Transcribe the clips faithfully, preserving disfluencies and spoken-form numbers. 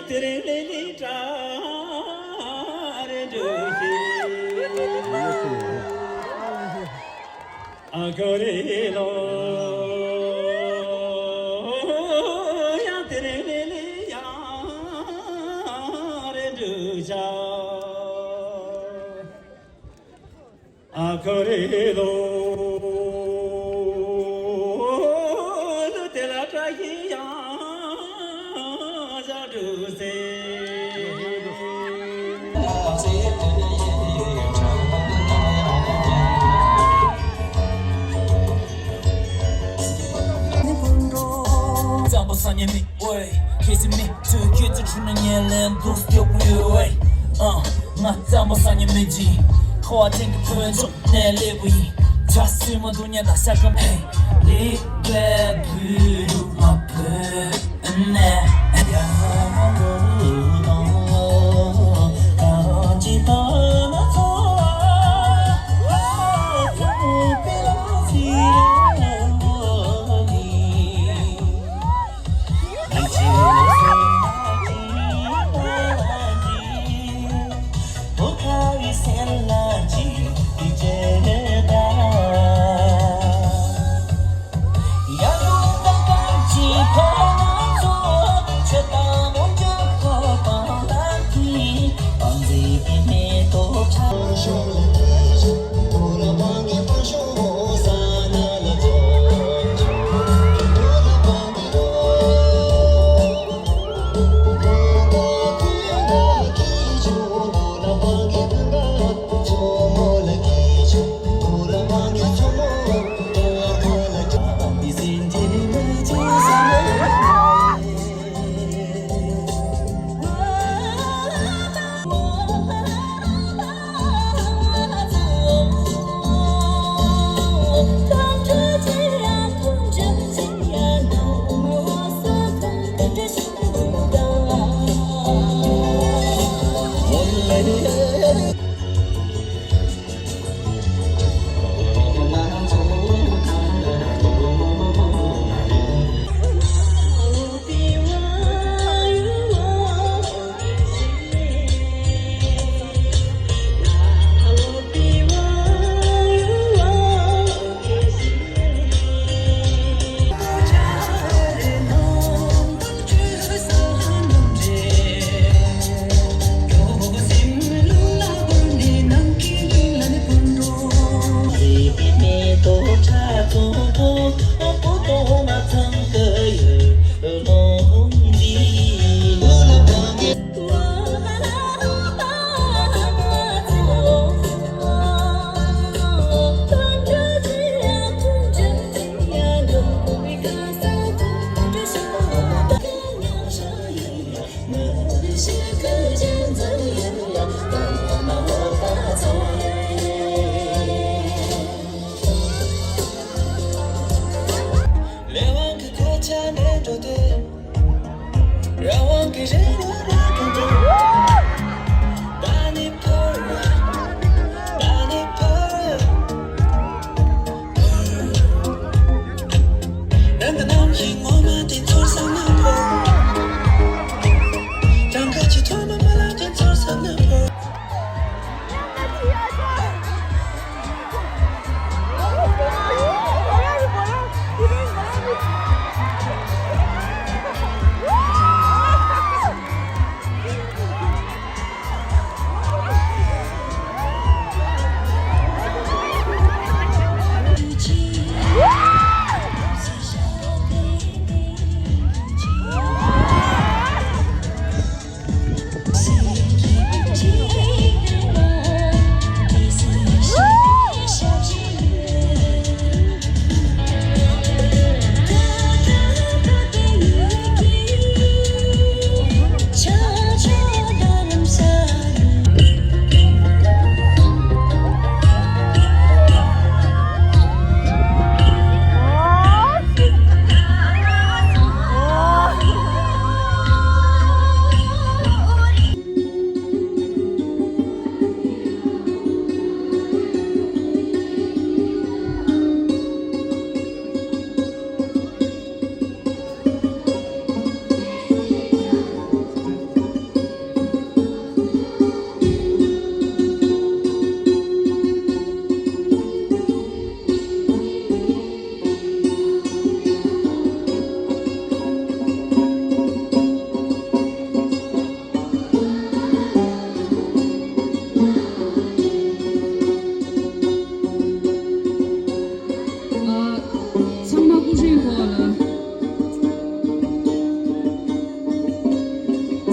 དེ་རིང་ལི་ལི་ཏྲ་རེ་འདུ་ཤེས། ཨ་ཀ་རེ་ལོ། ཡང་དེ་རིང་ལི་ལི་ཡང་རེ་འདུ་ཤ། ཨ་ཁ་རེ་ལོ། ལུ་དེ་ལ་བཀྲ་ཤིས་ཡང་བཞག་འགྲོ་ཟེར། རྩམ་པ་སང་ཉལ་མི་ཝེ། ཁྱེད་ཚོ་མི་ཚོས་ཁྱེད་ཚོ་འཁྲུལ་ན་ཉལ་ལེན་འདུག་སྐྱོ་པོ་ཡོད་ཝེ། ཨ། ང་རྩམ་པ་སང་ཉལ་མི་ཅི། ཁ་བ་ཅན་གྱི་བོད་ལྗོངས་ནས་སླེབས་པ་ཡིན། ཆ་སྲིད་མ་འདུག་ཉལ་དང་ཤ་སྐམ་ཧེ། ལི་པའི་བུ་རུ་མ་བོད་ནས།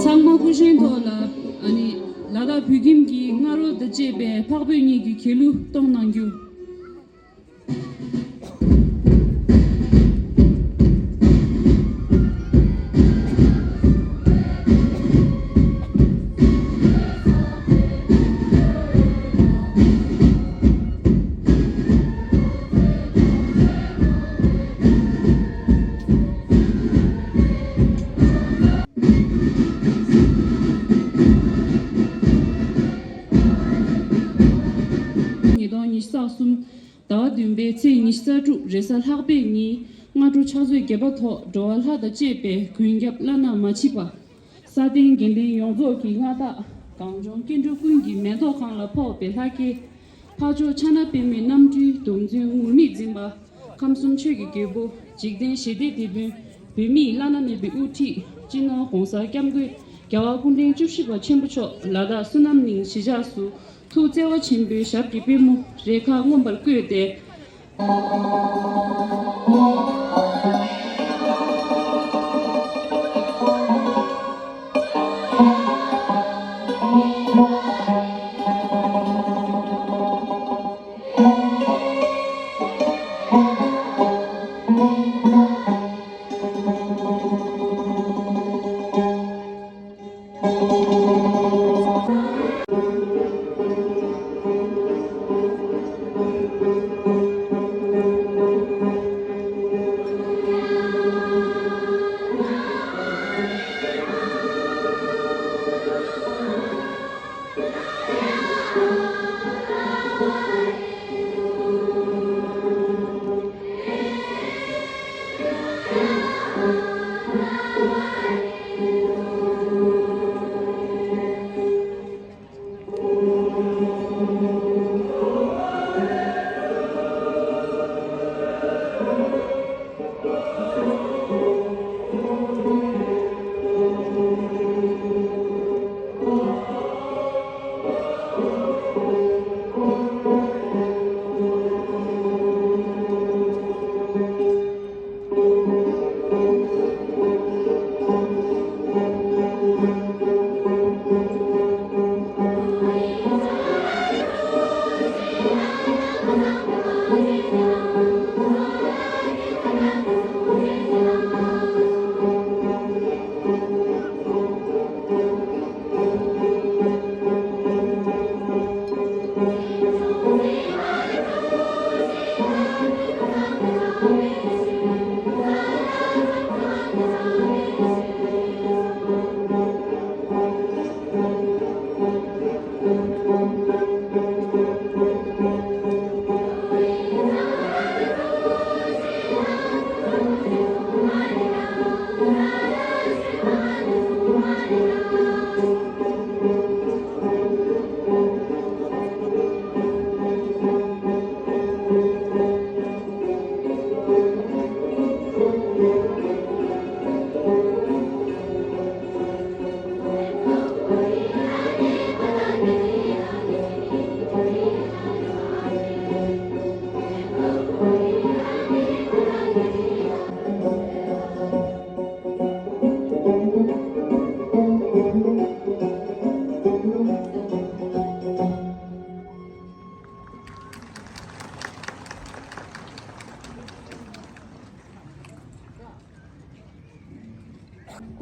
ཚང་མ་སྐུ་བཞེངས་ཐོག་ལ་ཨ་ནི་ལ་དྭགས་བོད་ཁྱིམ་གྱི་རྔ་རོལ་དང་བཅས་པའི་འཕགས་བོད་གཉིས་ཀྱི་གྱེན་ལུ་གཏོང་གནང་རྒྱུ། ཉིས་སྟོང་ཉི་ཤུ་རྩ་གསུམ་ཟླ་བ་བདུན་པའི་ཚེས་ཉི་ཤུ་རྩ་དྲུག་རེས་གཟའ་ལྷག་པའི་ཉིན་སྔ་དྲོ་ཕྱག་ཚོད་བརྒྱད་པ་ཐོག་འགྲོ་བ་ལྷ་དང་བཅས་པའི་མགོན་སྐྱབས་བླ་ན་མ་མཆིས་པ། ས་སྟེང་དགེ་ལྡན་ཡོངས་རྫོགས་ཀྱི་མངའ་བདག་གངས་ལྗོངས་སྐྱེ་འགྲོ་ཀུན་གྱི་མེ་ཏོག་གང་ལ་ཕོག་པའི་ལྷ་སྐལ། འཕགས་མཆོག་ཕྱག་ན་པདྨོའི་རྣམ་སྤྲུལ་གདུང་འཛིན་ངུར་སྨྲིག་འཛིན་པ། ཁམས་གསུམ་ཆོས་ཀྱི་རྒྱལ་པོ། འཇིག་རྟེན་ཞི་བདེའི་དེད་དཔོན། བོད་མིའི་བླ་ན་མེད་པའི་དབུ་ཁྲིད། སྤྱི་ནོར་༸གོང་ས་༸སྐྱབས་མགོན་རྒྱལ་བ་སྐུ་ཕྲེང་བཅུ་བཞི་པ་ཆེན་པོ་མཆོག་ལ་དྭགས་བསོད་ནམས་གླིང་གཞིས་ཆགས་སུ་ཐུགས་བརྩེ་བ་ཆེན་པོའི་ཞབས་ཀྱི་པད་མོ་རེ་ཁཱ་མངོན་པར་བཀོད་དེ།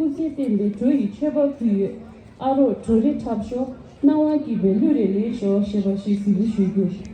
སྐུ་ཚེ་བརྟན་པའི་འགྲོ་ཡི་མཆོད་པ་ཕུལ་ཡོད། ཨ་རོགས་བྲོ་རེ་འཁྲབ་ཤོག་སྣང་བ་སྐྱིད་པའི་གླུ་རེ་ལེན་ཤོག་ཞེས་པ་ཞིག་གཟིགས་འབུལ་ཞུ་རྒྱུ།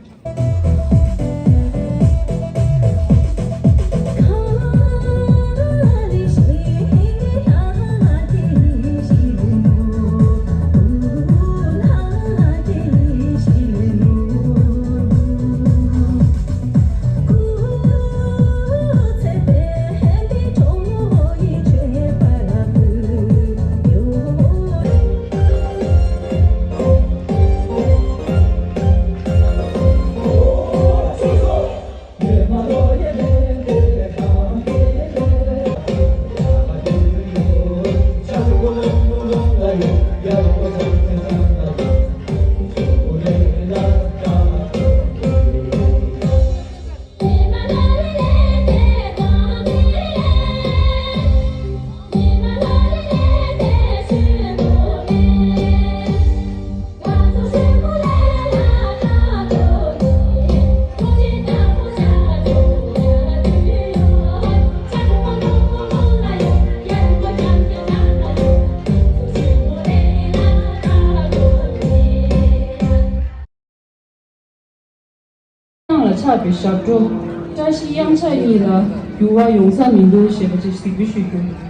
ཆགས་པའི་ཞབས་བྲོ། བཀྲ་ཤིས་གཡང་ཆགས་གཉིས་ལ་འགྱུར་བ་ཡོང་ས་མི་འདུག་ཞེས་པ་ཅིག་གཟིགས་འབུལ་ཞུ་རྒྱུ།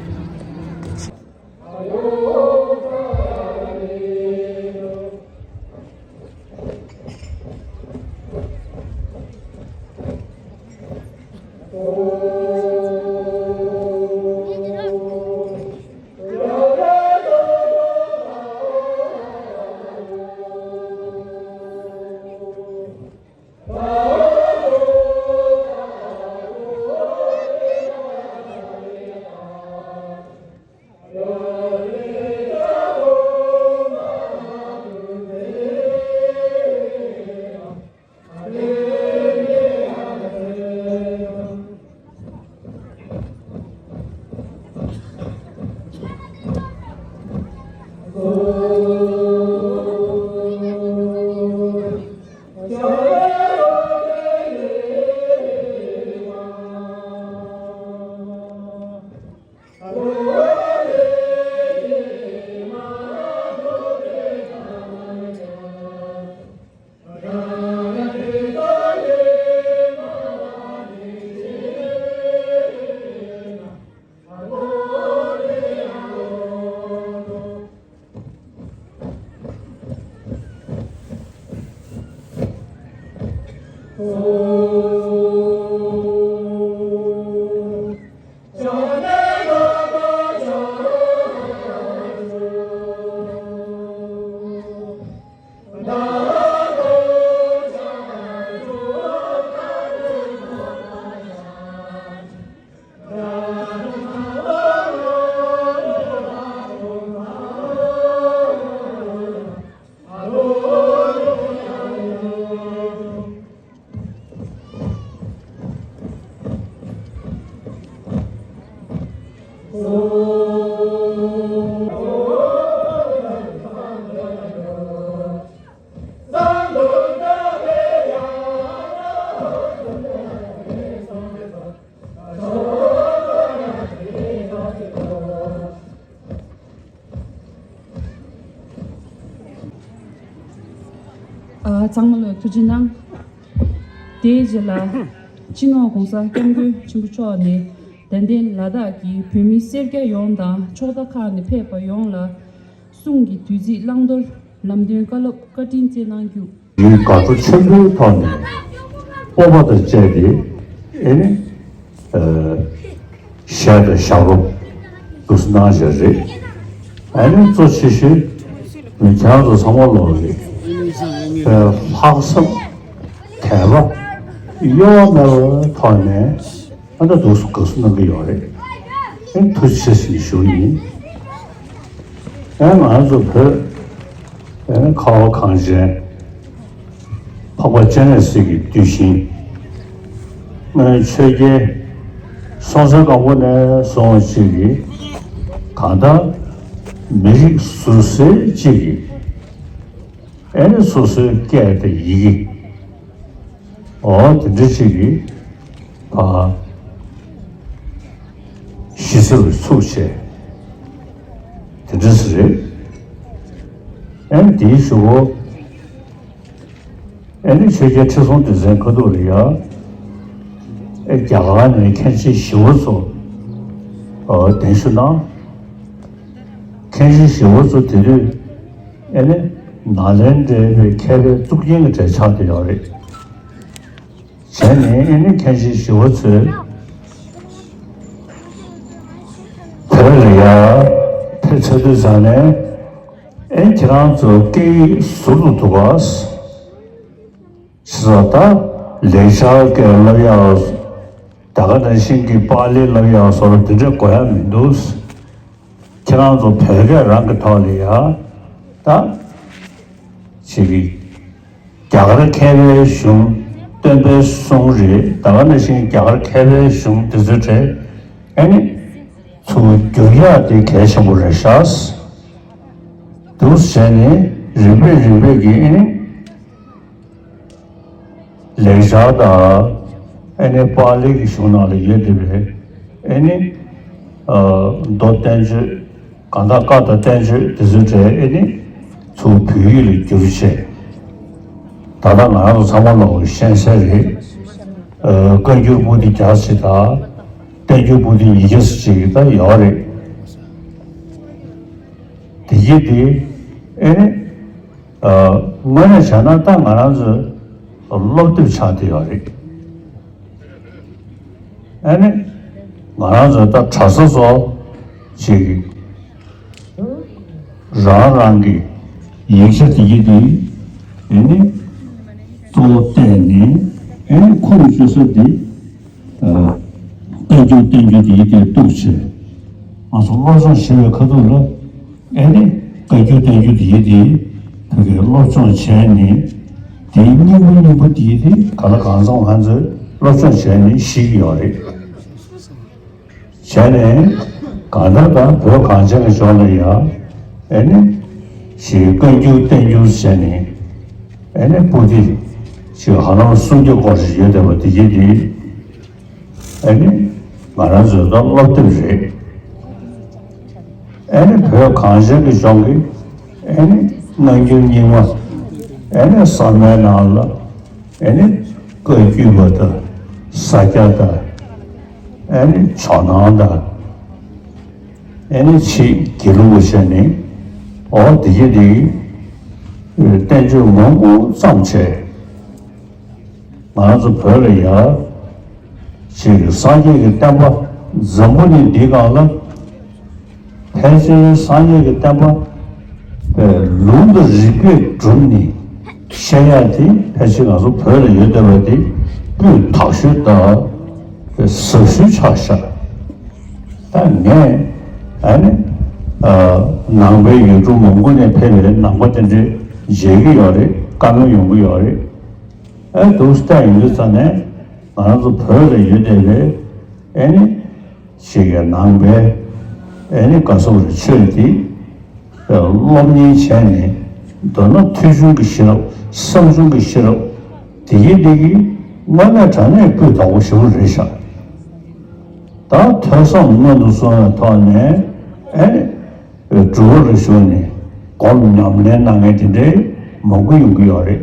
ཨ། ཚང་མ་ལ་ཐུགས་རྗེ་གནང་། དེའི་རྗེས་ལ་སྤྱི་ནོར་༸གོང་ས་༸སྐྱབས་མགོན་ཆེན་པོ་མཆོག་ནས་དད་ལྡན་ལ་དྭགས་ཀྱི་བོད་མི་སེར་སྐྱ་ཡོངས་དང་ཕྱོགས་མཐའ་ཁག་ནས་ཕེབས་པ་ཡོངས་ལ་གསུང་གི་བདུད་རྩི་བླང་དོར་ལམ་སྟོན་བཀའ་སློབ་བཀའ་དྲིན་སྩལ་གནང་རྒྱུ། ཡུལ་དགའ་སྤྲོ་ཆེན་པོའི་ཐོག་ནས་སྤོབས་པ་དང་བཅས་ཏེ་ཨེ་ནི་ཨ་གཞས་དང་ཞབས་བྲོ་འདུག་སེ་གནང་བཞག་རེད། ཨེ་ནི་གཙོ་ཆེ་ཤོས་མི་ཁྱེད་རང་ཚོ་ཚང་མ་ལོག་རེད། ལྷག་བསམ་དད་པ་གཡོ་བ་མེད་པའི་ཐོག་ནས། ཨ་ད་འདུག་སེ་དགའ་བསུ་གནང་གི་ཡོད་རེད། ཨེ་ཐུགས་རྗེ་ཆེ་ཞུ་ཡིན། ཨེ་ང་ཚོ་བོད་ཨེ་ཁ་བ་གངས་ཅན་འཕགས་པ་སྤྱན་རས་གཟིགས་ཀྱི་གདུལ་ཞིང་། ཨེ་ཆོས་རྒྱལ་སྲོང་བཙན་སྒམ་པོ་ནས་བཟུང་བ་ཅིག་གིས་གང་ལྟར་མི་རིགས་ཟུར་གསལ་ཅིག་གིས་ཨེ་ནི་སོ་སོའི་སྐད་དང་ཡི་གེ། ཨོ་དེ་འདྲ་ཅིག་གིས་ཨ་གཞི་རྩ་ལ་ཚུགས་བྱས། དེ་འདྲ་ཟེར་རེད། ཨེ་ནི་དེའི་གཞུག་གུ་ཨེ་ནི་ཆོས་རྒྱལ་ཁྲི་སྲོང་ལྡེ་བཙན་མཁའ་འགྲོ་ལ་ཡ་ཨེ་རྒྱ་གར་ནས་མཁན་ཆེན་ཞི་བ་འཚོ་ཨ་གདན་ཞུ་གནང་། མཁན་ཆེན་ཞི་བ་འཚོ་དེ་དུས་ཨེ་ནི་ནཱ་ལེནྡྲའི་མཁས་པའི་གཙུག་རྒྱན་གྱི་གྲས་ཆགས་བསྡད་ཡོད་རེད། བྱས་ནས་ཨེ་ནི་མཁན་ཆེན་ཞི་བ་འཚོས་བོད་ལ་ཡར་ཕེབས་ཚར་དུས་ཙང་ནས་ཨེ་ཁྱེད་རང་ཚོ་སྐད་ཡིག་ཟུར་དུ་འདུག་ག །ཞེས་ད་ལེགས་སྦྱར་སྐད་བསླབ་ཡག་ད་ག་ནང་བཞིན་གྱི་པཱ་ལི་བསླབ་ཡག་སོགས་དེ་འདྲ་དགོས་ཡག་མི་འདུག །ཁྱེད་རང་ཚོ་བོད་སྐད་རང་གི་ཐོག་ལ་ཡ་ད་ཅིག་གི་རྒྱ་གར་མཁས་པའི་གཞུང་སྟོན་པའི་གསུང་རེད། ད་ག་ནང་བཞིན་རྒྱ་གར་མཁས་པའི་གཞུང་དེ་ཚོའི་གྲས་ཨེ་ནི་ཚུར་བསྒྱུར་ཡག་དེ་གལ་ཆེན་པོ་རེད་ཤག །འདུག་བྱས་ནས་རིམ་པས་རིམ་པས་ཀྱིས་ཨེ་ནི་ལེགས་སྦྱར་དང་ཨེ་ནི་པཱ་ལི་གི་གཞུང་ནང་ལ་ཡོད་བསྡད་པའི་ཨེ་ནི་མདོ་བསྟན་བཅོས་གང་དག་བཀའ་དང་བསྟན་བཅོས་དེ་ཚོའི་གྲས་ཨེ་ནི་ཚུར་བོད་ཡིག་ལ་བསྒྱུར་བྱས། ད་ལྟ་ང་རང་ཚོ་ཚང་མ་ལོག་ཤེས་གསལ་རེད། བཀའ་འགྱུར་པོ་ཏི་བརྒྱ་ཞིག་དང་བསྟན་འགྱུར་པོ་ཏི་ཉིས་བརྒྱ་ཞིག་ད་ཡོད་རེད། དེ་ཡིན་དེ་ཨེ་ནི་དངོས་གནས་བྱས་ན་ད་ང་རང་ཚོའི་སློབ་དེབ་ཆགས་བསྡད་ཡོད་རེད། ཨ་ནི་ང་རང་ཚོ་ད་གྲྭ་ས་ཚོ་ཅིག་རང་རང་གི་ཡིག་ཆ་དེ་གི་དེ་ཨ་ནི་གཙོ་བོ་བལྟས་ནས་ཨ་ནི་ཁུངས་བཅོལ་ས་དེ་བསྟན་འགྱུར་བསྟན་འགྱུར་དེ་གི་དེ་གཏུགས་བྱས། ང་ཚོ་སློབ་སྦྱོང་བྱེད་པའི་ཁ་ཐུག་ལ། ཨེ་ནི་བཀའ་འགྱུར་བསྟན་འགྱུར་དེ་ཡིན་དེ། བོད་ཀྱི་སློབ་སྦྱོང་བྱས་ནས། དེའི་སྙིང་པོ་སྙིང་པོ་དེ་ཡིན་དེ་ག་ལ་གང་འཚམ་ང་ཚོས་སློབ་སྦྱོང་བྱས་ནས་ཤེས་ཀྱི་ཡོད་རེད། བྱས་ནས་གང་ལྟར་ད་བོད་གངས་ཅན་གྱི་ལྗོངས་ལ་ཡ། ཨེ་ནི་ཞེས་བཀའ་འགྱུར་བསྟན་འགྱུར་བྱས་ནས། ཨེ་ནི་པོ་ཏི་ཞེས་ཧ་ལམ་སུམ་བརྒྱ་སྐོར་ཞིག་ཡོད་བསྡད་པ་དེ་ཡིན་དེ། ཨེ་ནི་ང་རང་ཚོའི་ད་སློབ་དེབ་རེད། ཨེ་ནི་བོད་གངས་ཅན་གྱི་ལྗོངས་ཀྱི་ཨེ་ནི་སྔ་འགྱུར་རྙིང་མ་ཨེ་ནི་ཟབ་མོའི་ནང་ལ་ཨེ་ནི་བཀའ་བརྒྱུད་པ་དང་ས་སྐྱ་དང་ཨེ་ནི་ཇོ་ནང་དང་ཨེ་ནི་ཕྱིས་དགེ་ལུགས་པ་བྱས་ནས་འོ་དེ་གི་དེ་གི་བསྟན་བཅོས་མང་པོ་བརྩམས་བྱས། ང་ཚོ་བོད་ལ་ཡ། ཅིག་སངས་རྒྱས་ཀྱི་བསྟན་པ་འཛམ་བུ་གླིང་འདིའི་སྒང་ལ། ཕལ་ཆེར་སངས་རྒྱས་ཀྱི་བསྟན་པ་པའི་ལུང་དང་རིགས་པས་བསྒྲུབས་ནས་བཤད་ཡ་དེ་ཕལ་ཆེར་ང་ཚོ་བོད་ལ་ཡོད་བསྡད་པ་དེ་སྤུས་དག་ཤོས་དང་ཟབ་ཤོས་ཆགས་ཤག་ད་ངས་ཨ་ནི་ནང་པའི་ཡུལ་གྲུ་མང་པོ་ནས་ཕེབས་པའི་ནང་པ་དེ་འདྲས་མཇལ་གྱི་ཡོད་རེད། བཀའ་མོལ་ཡོང་གི་ཡོད་རེད། ཨེ་འདུག་སེ་བལྟས་ཡོང་དུས་ཙ་ནས་ང་རང་ཚོ་བོད་ལ་ཡོད་བསྡད་པའི་ཨེ་ནི་ཞིག་གི་ནང་པའི་ཨེ་ནི་ག་སོག་རེ་ཆོས་འདི་སློབ་གཉེར་བྱས་ནས་མདོར་ན་ཐོས་བྱུང་གི་ཤེས་རབ་བསམ་བྱུང་གི་ཤེས་རབ་དེ་གི་དེ་གི་དངོས་གནས་དྲང་གནས་སྤུས་དག་པོ་ཞེ་པོ་རེད་ཤག་ད་ཐོས་བསམ་སྔོན་དུ་སོང་བའི་ཐོག་ནས་ཨེ་ནི་སྒྲུབ་པ་རུ་ཞུགས་ནས་སྒོམ་ཉམས་ལེན་གནང་མཁན་དེ་འདྲའི་མང་པོ་ཡོང་གི་ཡོད་རེད།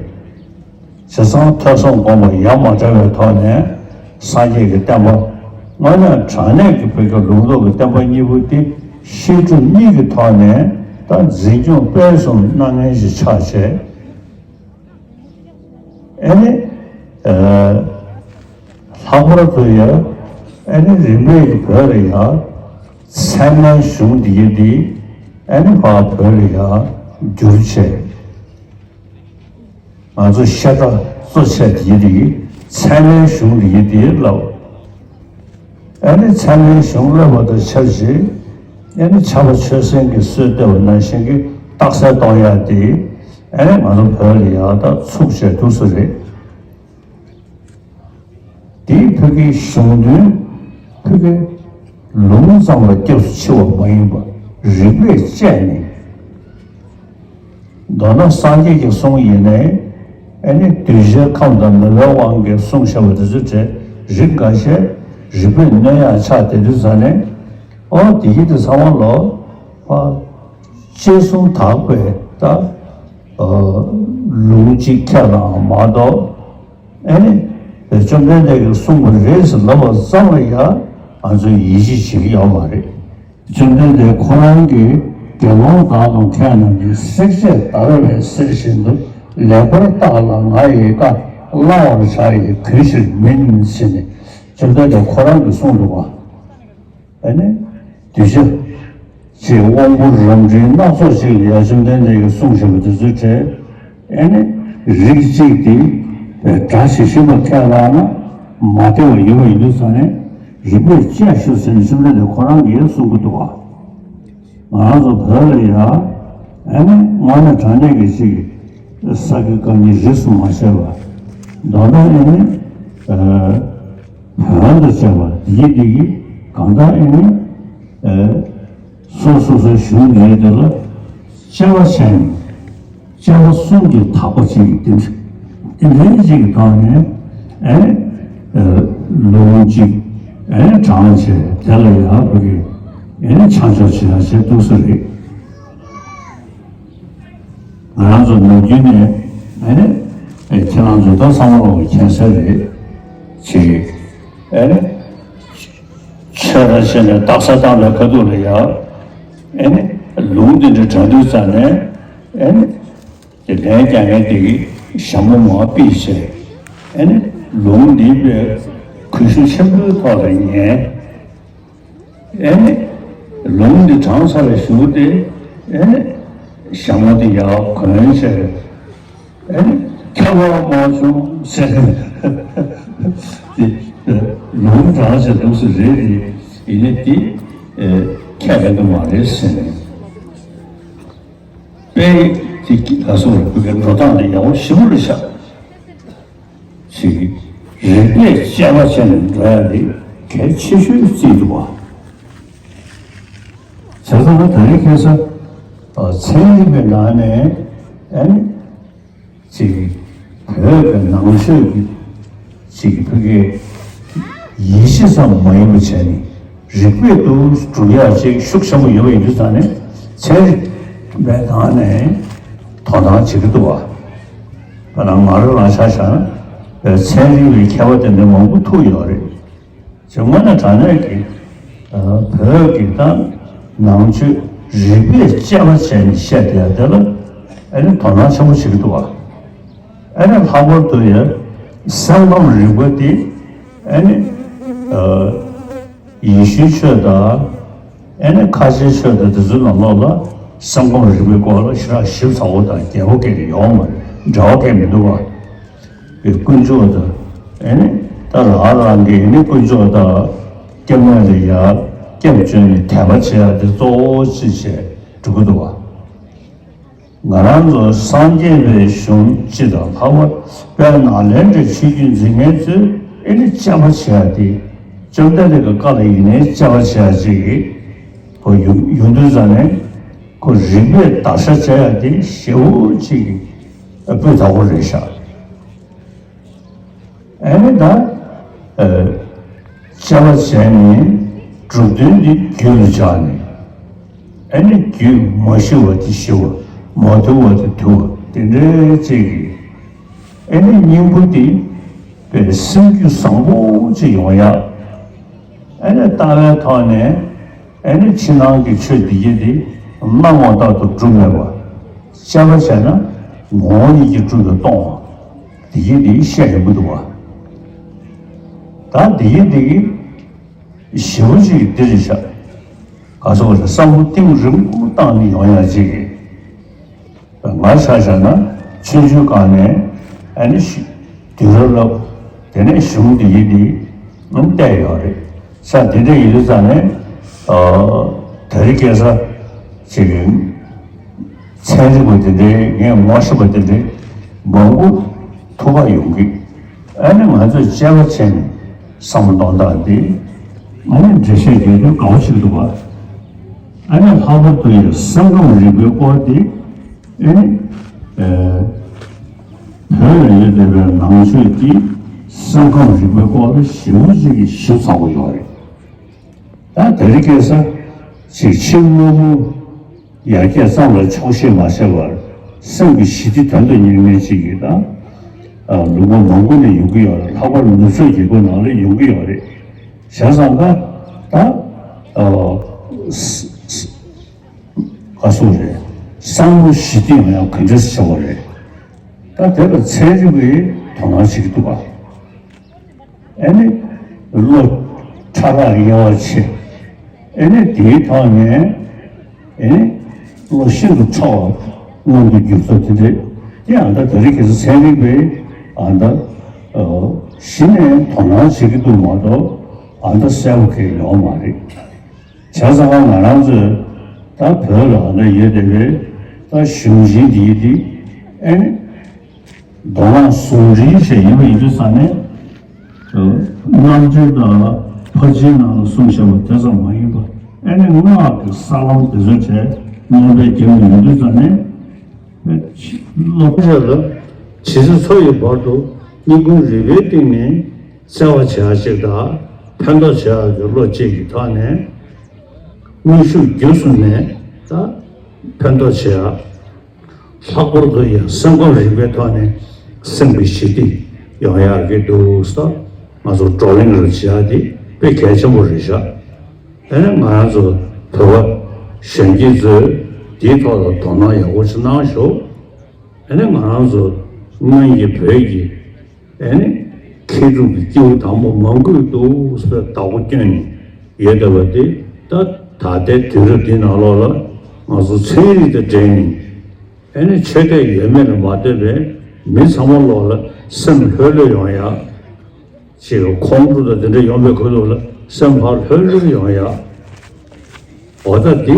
བྱས་ཙང་ཐོས་བསམ་སྒོམ་པ་ཡ་མ་བྲལ་བའི་ཐོག་ནས་སངས་རྒྱས་ཀྱི་བསྟན་པ་དངོས་གནས་དྲང་གནས་ཀྱི་བོད་ཀྱི་ལུང་རྟོགས་ཀྱི་བསྟན་པ་གཉིས་པོ་དེ་བཤད་སྒྲུབ་གཉིས་ཀྱི་ཐོག་ནས་ད་འཛིན་སྐྱོང་སྤེལ་གསུམ་གནང་མཁན་ཞིག་ཆགས་བྱས། ཨེ་ནི། ལྷག་པར་དུ་ཡང་ཨེ་ནི་རིམ་པས་ཀྱི་བོད་ལ་ཡང་ཚད་མའི་གཞུང་འདི་ཡིན་འདི་ཨེ་ནི་ཕར་བོད་ལ་ཡང་བསྒྱུར་བྱས། ང་ཚོ་བཤད་གྲྭ་གཙོ་ཆེ་དེ་ཡི་རིགས་ཚད་མའི་གཞུང་དེ་ཡི་དེ་བསླབ། ཨ་ནི་ཚད་མའི་གཞུང་བསླབ་པ་དང་ཆབས་ཅིག་ཨ་ནི་ཕྱྭ་པ་ཆོས་སེང་གིས་སྲོལ་བཏོད་པ་ནང་བཞིན་གྱི་རྟགས་གསལ་གཏོང་ཡ་དེ་ཨ་ནི་ང་ཚོ་བོད་ལ་ཡག་ཐག་ཚུགས་བྱས་འདུག་ས་རེད། དེའི་ཕ་གིའི་གཞུང་དོན་ཕ་གིའི་ལུང་ཙམ་ལ་སྐྱབས་སུ་མཆི་བ་མ་ཡིན་པ་རིགས་པས་དཔྱད་ནས། མདོར་ན་སངས་རྒྱས་ཀྱི་གསུང་ཡིན་ནའི་ཨ་ནི་གདུལ་བྱའི་ཁམས་དང་མོས་པའི་དབང་གིས་གསུངས་བཞག་པ་དེ་ཚོའི་གྲས་རིགས་འགའ་ཤས་རིགས་པས་གནོན་ཡག་ཆགས་བསྡད་དུས་ཙ་ནས་ཨོ་དེ་ཡིན་དུས་ཚང་མ་ལོ་ཨ་དཔྱད་གསུམ་དག་པའི་ད་ལུང་གཅིག་ཁས་བླངས་མ་གཏོགས། ཨེ་ནི། བཅོམ་ལྡན་འདས་ཀྱིས་གསུངས་པ་རེད་ཟེར་ལབ་པ་ཙམ་ལ་ཡང་ང་ཚོས་ཡིད་ཆེས་བྱེད་ཀྱི་ཡོད་མ་རེད། བཅོམ་ལྡན་འདས་ཁོ་རང་གིས་དགེ་སློང་དག་དང་མཁས་རྣམས་ཀྱིས་བསྲེག་བཅད་བརྡར་བའི་གསེར་བཞིན་དུ་ལེགས་པར་བརྟགས་ལ་ང་ཡི་བཀའ་བླང་བར་བྱ་ཡི་གུས་ཕྱིར་མིན་ཟེར་ནས་བཅོམ་ལྡན་འདས་ཁོ་རང་གིས་གསུངས་འདུག་པ། ཨ་ནི། གདུལ་བྱ། ཅེས་དབང་པོ་རབ་འབྲིང་སྣ་ཚོགས་ཤིག་ལ་ཡ་བཅོམ་ལྡན་འདས་ཀྱིས་གསུངས་བཞག་པ་དེ་ཚོའི་གྲས། ཨ་ནི། རིགས་གཅིག་དེ། སྒྲ་ཇི་བཞིན་པ་ཁས་བླངས་ན། མ་བདེ་བ་ཡོད་པ་ཡིན་དུས་ཙ་ནས། རིགས་པས་དཔྱད་ཤོག་ཟེར་ནས་བཅོམ་ལྡན་འདས་ཁོ་རང་གིས་གསུང་གི་འདུག་པ། ང་རང་ཚོ་བོད་ལ་ཡ། ཨ་ནི་དངོས་གནས་དྲང་གནས་ཀྱི་ཅིག་ས་དགེ་བཀའ་རྙིང་རིས་སུ་མ་ཆད་པ། མདོར་ན་ཨ་ནི། བོན་དང་བཅས་པ་འདི་འདི་གི་གང་ལྟར་ཨ་ནི། སོ་སོ་སོའི་གཞུང་འདིའི་དེ་ལ་དཔྱད་པ་བྱས་ནས་དཔྱད་པ་གསུམ་གྱིས་དག་པ་ཅིག་གི་རྟེན་འབྲེལ་རྟེན་འབྲེལ་ཅིག་གི་ཐོག་ནས་ཨེ་ལུང་གཅིག་ཨེ་དྲངས་བྱས་དེ་ལ་ཡག་པོ་གི་ཨེ་ཆ་འཇོག་བྱེད་ཡག་བྱས་འདུག་ས་རེད། ང་རང་ཚོ་ནམ་རྒྱུན་ནས་ཨེ་ཨེ་ཁྱེད་རང་ཚོ་ད་བསམ་བློ་མཁྱེན་གསལ་རེད། ཅིག་ཨེ་ནི། ཆོས་ར་བྱས་ནས་རྟགས་གསལ་བཏང་བའི་ཁ་ཐུག་ལ་ཡ། ཨེ་ནི། ལུང་འདི་འདྲ་དྲངས་དུས་ཙ་ནས། ཨེ་ནི། དེ་ལན་རྒྱག་མཁན་དེ་གིས་ཞྭ་མོ་མར་ཕུད་བྱས། ཨེ་ནི། ལུང་འདི་པའི་གུས་ཞབས་ཆེན་པོའི་ཐོག་ལ་ཉན། ཨེ་ནི། ལུང་འདི་དྲངས་ཚར་བའི་གཞུག་དེ། ཨེ་ནི། ཞྭ་མོ་དེ་ཡར་གོན་བྱས། ཨེ་ནི། ཁྱབ་པ་མ་བྱུང་ཟེར། དེ་ལུང་དྲངས་བྱས་འདུག་སེ་རེད་དེ། ཡིན་ནའི་དེ་ཁྱད་ཡོད་མ་རེད་ཟེར་ནས། དཔེ་དེ་གི་ལ་སོགས་པའི་བོད་སྐད་འགྲོ་སྟངས་དེ་ཡག་པོ་ཞེ་པོ་རེད་ཤག་ཅིག་རིགས་པས་དཔྱད་པ་བྱས་ནས་འགྲོ་ཡ་དེ་གལ་ཆེ་ཤོས་བརྩིས་འདུག་བ། བྱས་ཙང་ད་རེས་ཁ་སང་ཚན་རིག་པའི་ནང་ནས་ཨ་ནི་ཅིག་བོད་ཀྱི་ནང་ཆོས་ཀྱི་ཅིག་བོད་སྐད་ཡིད་ཆེས་ཙམ་མ་ཡིན་པ་བྱས་ནས། རིགས་པས་དུ་སྒྲུབ་ཡག་ཅིག་ཤུགས་ཆེན་པོ་ཡོད་པ་ཡིན་དུས་ཙང་ནས། ཚན་རིག་པའི་ནང་ནས་དོ་སྣང་བྱེད་ཀྱི་འདུག་བ། ད་ང་རང་རང་ཆ་བཞག་ན་ཚན་རིག་པའི་མཁས་པ་དེ་འདྲ་མང་པོ་ཐུག་ཡོད་རེད། དེ་སྔོན་ན་དྲང་གནས་ཀྱི་བོད་ཀྱི་ད་ནང་ཆོས་རིགས་པས་དཔྱད་པ་བྱས་ནས་བཤད་བསྡད་ཡ་དེ་ལ་ཨ་ནི་དོ་སྣང་ཆེན་པོ་བྱེད་ཀྱི་འདུག་བ། ཨ་ནི་ལྷག་པར་དུ་ཡ་སེམས་ཁམས་རིག་པ་དེ་ཨ་ནི། ཡེ་ཤུའི་ཆོས་དང་། ཨེ་ནི་ཁ་ཆེའི་ཆོས་དང་དེ་ཚོའི་ནང་ལོགས་ལ་སེམས་ཁམས་རིག་པའི་སྐོར་ལ་ཞེ་དྲག་ཞིབ་ཚགས་པོ་དང་རྒྱས་པོ་སྐད་ཡོད་མ་རེད། འབྲེལ་བ་སྐད་མི་འདུག་བ། དཀོན་མཆོག་དང་། ཨེ་ནི་ད་རང་རང་གི་ཨེ་ནི་དཀོན་མཆོག་དང་སྐྱབས་གནས་ལ་ཡ་སྐྱབས་བཅོལ་ནས་དད་པ་བྱེད་ཡ་དེ་གཙོ་བོ་ཅིག་བྱས་འགྲོ་གི་འདུག་བ། ང་རང་ཚོ་སངས་རྒྱས་པའི་གཞུང་སྤྱི་དང་ལྷག་པར་དཔལ་ནཱ་ལེནྡྲའི་ཆོས་བརྒྱུད་འཛིན་མཁན་ཚོས་ཨེ་ནི་དཔྱད་པ་བྱེད་ཡ་དེ། བཅོམ་ལྡན་འདས་ཀྱི་བཀའ་ལ་ཡིན་ནའི་དཔྱད་པ་བྱེད་ཡ་ཅིག་གི་ཁོ་ཡོང་ཡོང་དུས་ཙ་ནས་ཁོ་རིགས་པས་བརྡར་ཤ་བྱེད་ཡ་དེ་ཞེ་པོ་ཅིག་གི་སྤུས་དག་པོ་རེད་ཤག་ཨེ་ནི་ད། ཨ། དཔྱད་པ་བྱས་ནས་གྲུབ་དོན་འདི་རྒྱུད་ལ་འཇགས་ནས། ཨེ་ནི་རྒྱུད་མ་ཞི་བ་དེ་ཞི་བ། མ་དུལ་བ་དེ་དུལ་བ་དེ་འདྲའི་ཅིག་གི། ཨེ་ནི་སྙིང་པོ་དེ་དཔེ་སེམས་རྒྱུད་བཟང་པོ་ཅིག་ཡོང་ཡ། ཨེ་ནི་ལྟ་བའི་ཐོག་ནས། ཨེ་ནི་ཕྱི་ནང་གི་ཆོས་འདི་ཡིན་ཏེ། སྣང་ངོ་ལྟར་དུ་གྲུབ་མེད་པ། དཔྱད་པ་བྱས་ན་ངོ་བོ་ཉིད་ཀྱིས་གྲུབ་པས་སྟོང་བ། འདི་ཡིན་ཏེ་བཤད་ཡོང་གི་འདུག་བ། ད་འདི་ཡིན་འདི་གི་ཞེ་པོ་ཅིག་འདི་རེད་ཤག་ག་སོགས་རེད། བསམ་བློ་གཏིང་རིང་པོ་བཏང་ནས་ཡོང་ཡ་ཅིག་གི། ང་ཆ་བཞག་ན་ཆུང་ཆུང་སྒང་ནས་ཨ་ནི་ཤི་དུས་རབས་ལབ། དེ་ནས་གཞུང་འདི་ཡིན་འདི་ཨང་བལྟས་ཡོད་རེད། ས་དེ་འདྲ་ཡིན་དུས་ཙང་ནས། ཨ། དེ་རིང་ཁ་སང་ཅིག་གི་ཚན་རིག་པ་དེ་འདྲའི་ངས་ངོ་ཤེས་པ་དེ་འདྲའི་མང་པོ་ཐུག་པ་ཡོང་གི། ཨ་ནི་ང་ཚོས་དཔྱད་པ་བྱས་ནས་བསམ་བློ་གཏོང་སྟངས་འདི་ཨ་ནི་འགྲེལ་བཤད་རྒྱག་དུས་དགའ་པོ་ཞིག་འདུག་བ། ཨ་ནི་ལྷག་པར་དུ་ཡང་སེམས་ཁམས་རིག་པའི་སྐོར་འདི། ཨེ། ཨེ། བོད་ལ་ཡོད་བསྡད་པའི་ནང་ཆོས་ཀྱི་སེམས་ཁམས་རིག་པའི་སྐོར་ལ་ཞེ་པོ་ཅིག་གི་ཞིབ་ཚགས་པོ་ཡོད་རེད། ད་དེ་རིང་ཁ་སང་ཅིག་ཕྱི་དངོས་པོ་ཡར་རྒྱས་ཙམ་ལ་ཆོག་ཤེས་མ་བྱས་པར་སེམས་ཀྱི་ཞི་བདེ་དོན་དུ་གཉེར་མཁན་ཅིག་གིས་ད། ཨ། ལུང་པ་མང་པོ་ནས་ཡོང་གི་ཡོད་རེད། ལྷག་པར་ནུབ་ཕྱོགས་རྒྱལ་ཁབ་ནང་ལ་ཡོང་གི་ཡོད་རེད། བྱས་ཙང་ཀ་ད། ཨ། ས་ས་ག་སོགས་རེད། བསམ་བློ་ཞི་བདེ་ཡོང་ཡ་ག་འདྲས་བྱ་བ་རེད། ད་དེ་ལ་ཚན་རིག་པས་དོ་སྣང་བྱེད་ཀྱི་འདུག་ག་ཨེ་ནི་བློ་ཕྲ་རགས་དབྱེ་བ་ཕྱེ། ཨེ་ནི་དེའི་ཐོག་ནས་ཨེ་ནི་བློ་ཤིན་ཏུ་ཕྲ་བ་མངོན་དུ་གྱུར་ཚུལ་དེ་འདྲས་དེ་ཨ་ད་དེ་རིང་ཁ་སང་ཚན་རིག་པས་ཨ་ད་གཞི་ནས་དོ་སྣང་བྱེད་ཀྱི་འདུག་མ་གཏོགས་ཨ་ད་གསལ་པོ་གང་ཡང་ཡོད་མ་རེད། བྱས་ཙང་ང་རང་ཚོས་ད་བོད་ལ་ཨ་ནི་ཡོད་བསྡད་པའི་ད་གཞུང་ཆེན་འདིའི་འདི་ཨེ་ནི་མདོ་སྔགས་ཟུང་འབྲེལ་ཞེས་ཡིན་པ་ཡིན་དུས་ཙང་ནས། རྣམ་འགྲེལ་དང་ཕར་ཕྱིན་ནང་ལ་གསུངས་བཞག་པ་དེ་ཙམ་མ་ཡིན་པ། ཨེ་ནི་སྔགས་ཀྱི་ས་ལམ་དེ་ཚོ་བྱས་སྙན་པའི་རྒྱབ་ནས་ཡོང་དུས་ཙང་ནས། སློབ་ཆེན་ལ་ཇི་སྲིད་འཚོ་ཡི་བར་དུ་སྙིང་ཁུང་རུས་པའི་གཏིང་ནས་བརྩེ་བ་བྱེད་ཡ་ཅིག་དང་ཕན་ཐོགས་བྱེད་ཡ་གི་བློ་གཅིག་གི་ཐོག་ནས་དངོས་ཤུགས་བརྒྱུད་གསུམ་ནས་ད་ཕན་ཐོགས་བྱེད་ཡ། ལྷག་པར་དུ་ཡང་སེམས་ཁམས་རིག་པའི་ཐོག་ནས་སེམས་ཀྱི་ཞི་བདེ་ཡོང་ཡག་གི་འདུག་ས། ང་ཚོ་བགྲོ་གླེང་རུ་བྱེད་ཡ་དེ་དཔེ་གལ་ཆེན་པོ་རེད་ཤག་ཨ་ནི་ང་རང་ཚོ་བོད་པ་གཞོན་སྐྱེས་ཚོས་དེའི་ཐོག་ལ་དོ་སྣང་ཡག་པོ་ཞིག་གནང་ཤོག་ཨ་ནི་ང་རང་ཚོ་སྔོན་གྱི་བོད་ཀྱི་ཨ་ནི་མཁས་གྲུབ་ཀྱི་སྐྱེས་བུ་དམ་པ་མང་པོས་འདུག་ཟེར་བདག་པོ་བསྐྱོན་ནས་ཡོད་བསྡད་པ་དེ་ད་ད་ལྟའི་དུས་རབས་འདི་ནང་ལོགས་ལ་ང་ཚོ་ཚན་རིག་དང་འབྲེལ་ནས། ཨ་ནི་ཆོས་དད་ཡོད་མེད་ལ་མ་ལྟོས་པའི་མི་ཚང་མ་ལོག་ལ་སེམས་ལྷོད་ལྷོད་ཡོང་ཡ། ཅིག་ཁོང་ཁྲོ་དང་དེ་འདྲ་ཡོང་པའི་ཁུལ་དུ་ལ་སེམས་ཕར་ལྷོད་ལྷོད་ཡོང་ཡ། འོ་ད་འདི་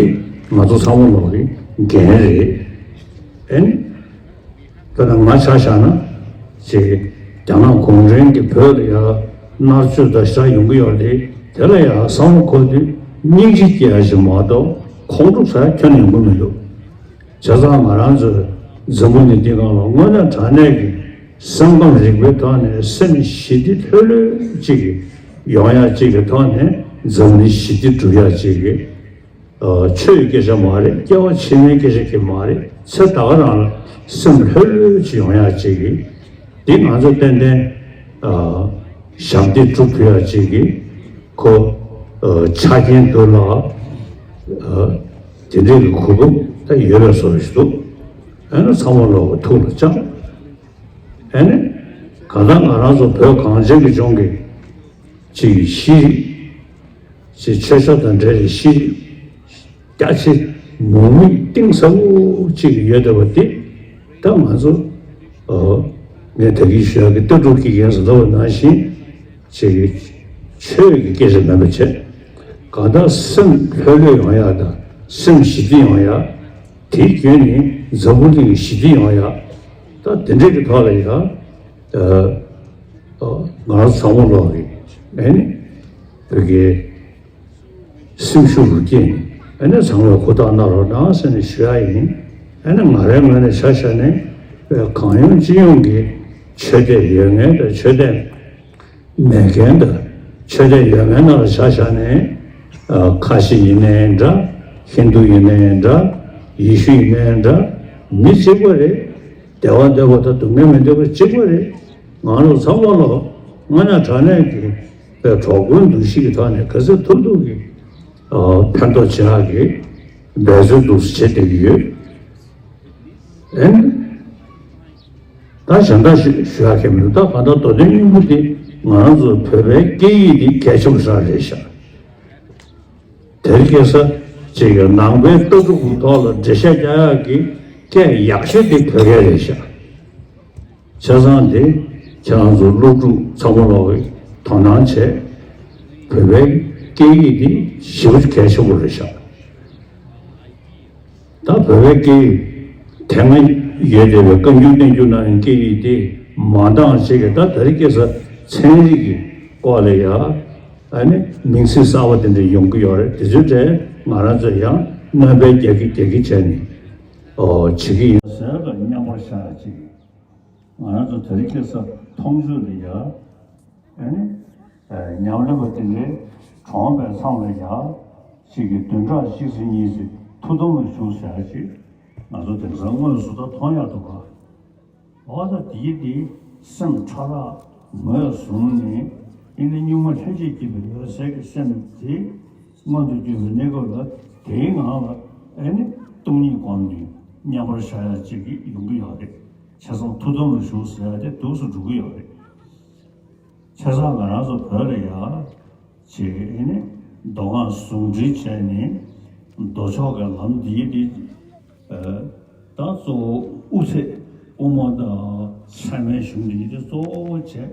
ང་ཚོ་ཚང་མ་ལོག་གི་འགན་རེད། ཨ་ནི་ད་ལྟ་ང་ཆ་བཞག་ན་ཅིག་རྒྱ་ནག་གུང་ཁྲན་གྱིས་བོད་ལ་ཡ་མནར་གཅོད་དང་ཞེ་དྲག་ཡོང་གི་ཡོད་རེད། དེ་ལ་ཡ་བསམ་བློ་འཁོར་དུས་སྙིང་རྗེ་སྐྱེ་ཡ་ཞིག་མ་གཏོགས་ཁོང་ཁྲོ་ཟ་ཡ་ཁྱོན་ནས་ཡོང་གི་མི་འདུག་བྱས་ཙང་ང་རང་ཚོའི་འཛམ་བུ་གླིང་འདི་སྒང་ལ་དངོས་གནས་དྲང་གནས་ཀྱི་སེམས་ཁམས་རིག་པའི་ཐོག་ནས་སེམས་ཞི་བདེ་ལྷོད་ལྷོད་ཅིག་ཡོང་ཡ་ཅིག་གི་ཐོག་ནས་འཛམ་གླིང་ཞི་བདེ་སྒྲུབ་ཡ་ཅིག་གི་ཆོས་ཀྱི་སྐད་ཆ་མ་རེད། སྐྱེ་བ་ཕྱི་མའི་སྐད་ཆ་གི་མ་རེད། ཚེ་ད་ག་རང་ལ་སེམས་ལྷོད་ལྷོད་ཅིག་ཡོང་ཡ་ཅིག་གི་འདི་ང་ཚོ་ཏན་ཏན་ཞབས་འདེགས་སྒྲུབ་ཐུབ་ཡ་ཅིག་གི་ཁོ་ཆ་རྐྱེན་འདུག་ལ། དེ་འདྲའི་གི་གོ་སྐབས་ད་ཡོད་པའི་བཟོ་ཞིག་འདུག་ཨ་ནི་ཚང་མ་ལོག་གི་ཐུགས་ལ་བཅངས། ཨ་ནི་གང་ལྟར་ང་རང་ཚོ་བོད་གངས་ཅན་གྱི་ལྗོངས་ཀྱི་ཅིག་གི་ཤེས་རིག་ཅིག་ཆོས་ཕྱོགས་དང་འབྲེལ་བའི་ཤེས་རིག་རྒྱ་ཆེ་མུ་མེད་གཏིང་ཟབ་པོ་ཅིག་ཡོད་བསྡད་པ་འདི་ད་ང་ཚོ་ངས་ད་གིན་ཞུ་ཡག་གི་ལྟ་གྲུབ་ཀྱི་ཡན་ཟེར་ལབ་པ་ནང་བཞིན། ཅིག་ཆོས་ཀྱི་སྐད་ཆ་མིན་པ་བྱས། གང་ལྟར་སེམས་ལྷོད་ལྷོད་ཡོང་ཡ་དང་སེམས་ཞི་བདེ་ཡོང་ཡ། དེའི་བརྒྱུད་ནས་འཛམ་བུ་གླིང་ཞི་བདེ་ཡོང་ཡ། ད་དེ་འདྲས་ཀྱི་ཐོག་ལ་ཡ། ང་རང་ཚང་མ་ལོག་གི་ཨ་ནི་བོད་ཀྱི་སེམས་ཤུགས་རུ་སྐྱེས་ནས་ཨ་ནི་ཚང་མས་ཧུར་ཐག་གནང་རོགས་གནང་ཟེར་ནས་ཞུ་ཡ་ཡིན། ཨ་ནི་ང་རའི་ངོས་ནས་ཆ་བཞག་ནས་བོད་གང་ཡོང་ཅི་ཡོང་གི་ཆོས་དད་ཡོད་མཁན་དང་ཆོས་དད་མེད་མཁན་དང་ཆོས་དད་ཡོད་མཁན་ནང་ལ་ཆ་བཞག་ནས་ཨ་ཁ་ཆེ་ཡིན་ནའི་འདྲ། ཧིན་དུ་ཡིན་ནའི་འདྲ། ཡེ་ཤུ་ཡིན་ནའི་འདྲ། མི་གཅིག་པ་རེད། བདེ་བ་འདོད་པ་དང་སྡུག་བསྔལ་མི་འདོད་པ་གཅིག་པ་རེད། ང་རང་ཚང་མ་ལ་དངོས་གནས་དྲང་གནས་ཀྱི་པའི་གྲོགས་པོའི་འདུ་ཤེས་ཀྱི་ཐོག་ནས་ག་ཚོད་ཐུབ་ཐུབ་ཀྱི་ཨ་ཕན་ཐོགས་བྱེད་ཡག་གི་འབད་རྩོལ་འདུག་སེ་བྱེད་བསྡད་ཀྱི་ཡོད། ཨེ། ད་གཞན་དག་ཞུ་ཞུ་ཡག་གི་མི་འདུག་ད་གང་ལྟར་མདོ་དོན་སྙིང་པོ་དེ་ང་རང་ཚོ་བོད་པའི་སྐད་ཡིག་འདི་གལ་ཆེན་པོ་ཞིག་རེད་ཤག་དེར་སྐྱེས་ས་ཅིག་གི་ནང་པའི་ལྟ་གྲུབ་ཀྱི་ཐོག་ལ་འགྲེལ་བཤད་རྒྱག་ཡག་གི་སྐད་ཡག་ཤོས་དེ་བོད་སྐད་རེད་ཤག་བྱས་ཙང་དེ་ཁྱེད་རང་ཚོ་སློབ་ཕྲུག་ཚང་མ་ལོག་གིས་དོ་སྣང་བྱས། བོད་པའི་སྐད་ཡིག་འདི་ཞེ་པོ་ཅིག་གལ་ཆེན་པོ་རེད་ཤག་ད་བོད་པའི་སྐད་ཡིག་དེ་སྔ་ཡོད་བསྡད་པའི་བཀའ་འགྱུར་བསྟན་འགྱུར་ནང་གི་སྐད་ཡིག་དེ་མ་འདང་བྱེད་ཀྱི་ད་དེ་རིང་ཁ་སང་ཚན་རིག་གི་སྐོར་ལ་ཡ་ཨ་ནི་མིང་ཚིག་གསར་པ་དེ་འདྲ་ཡོང་གི་ཡོད་རེད། དེ་ཚོའི་གྲས་ང་རང་ཚོ་ཡང་སྣོན་པ་རྒྱག་གི་རྒྱག་གི་བྱས་ནས་ཨོ་བྱེད་ཀྱི་ཡིན་ཟེར་ལ་མཉམ་པར་བཞག་ཡ་ཅིག་ང་རང་ཚོ་དེ་རིང་ཁ་སང་མཐོང་ཆོས་ལ་ཡ། ཨ་ནི། ཉམས་ལེན་པ་དེ་འདྲའི་གྲོངས་པའི་མཚམས་ལ་ཡ། ཅིག་གི་བདུན་ཕྲག་གཅིག་ཙམ་གཉིས་ཙམ་ཐུགས་དམ་ལ་བཞུགས་ཟེར་ཡ་ཅིག་ང་ཚོ་དེང་སང་དངོས་སུ་ད་མཐོང་ཡག་འདུག་ག་འོ་ད་དེའི་དེ་སེམས་ཕྲ་རགས་ངོས་བཟུང་ནས་ཨ་ནི་གཉུག་མ་ལྷན་ཅིག་སྐྱེས་པའི་འོད་གསལ་གྱི་སེམས་དེ་མངོན་དུ་གྱུར་པའི་གནས་སྐབས་ལ་དེའི་ངང་ལ་ཨ་ནི་སྟོང་ཉིད་སྒོམ་ནས་མཉམ་པར་བཞག་ཡ་ཅིག་གི་ཡོང་གི་ཡོད་རེད། བྱས་ཙང་ཐུགས་དམ་ལ་བཞུགས་ཟེར་ཡ་དེ་འདུག་སེ་འགྲོ་གི་ཡོད་རེད། བྱས་ཙང་ང་རང་ཚོ་བོད་ལ་ཡ་ཅིག་ཨེ་ནི་མདོ་སྔགས་ཟུང་འབྲེལ་བྱས་ནས་མདོ་ཕྱོགས་ཀྱི་ལམ་འདིའི་འདི་ད་གཙོ་བོ་དབུ་ཚད་དབུ་མ་དང་ཚད་མའི་གཞུང་འདི་འདི་གཙོ་བོ་བྱས།